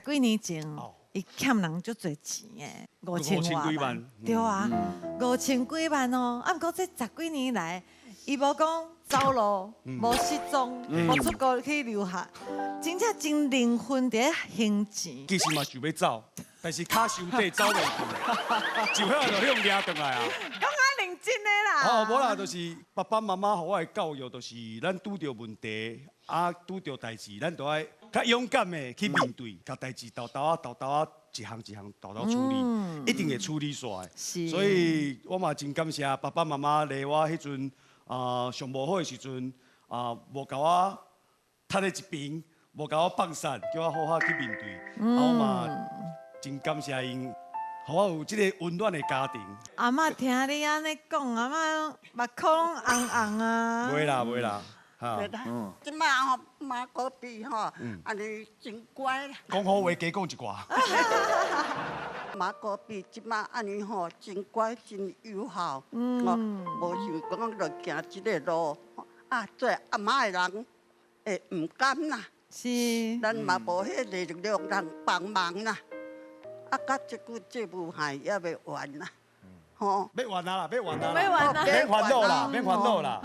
幾年前，伊欠人足濟錢的，五千外萬，對啊，五千幾萬哦。啊，毋過這十幾年來，伊無講走路，無失蹤，無出國去留學，真正真靈魂佇咧還錢。其實嘛想欲走，但是跤傷短走袂去，就遐就予掠轉來啊。講較認真的啦。哦，無啦，就是爸爸媽媽予我的教育，就是咱拄著問題，啊，拄著代誌，咱都愛較勇敢的去面對，共代誌沓沓仔、沓沓仔，一項一項沓沓處理，一定會處理煞的。所以我嘛真感謝爸爸媽媽，佇我彼陣啊上無好的時陣啊，無共我踢佇一邊，無共我放散，叫我好好去面對。啊，我嘛真感謝𪜶，予我有這个溫暖的家庭。阿嬤聽你按呢講，阿嬤目眶攏紅紅啊。袂啦，袂啦，哈。這馬吼馬可比吼，按呢真乖啦。講好話，加講一寡。馬可比這馬按呢吼真乖，真友好。嗯。無想講就行這个路，啊，做阿嬤的人會毋甘啦。咱嘛無彼個力量通幫忙啦。啊，到這久債務還猶未還啦，吼。欲還啊啦，欲還啊啦。欲還啊。免煩惱啦，免煩惱啦。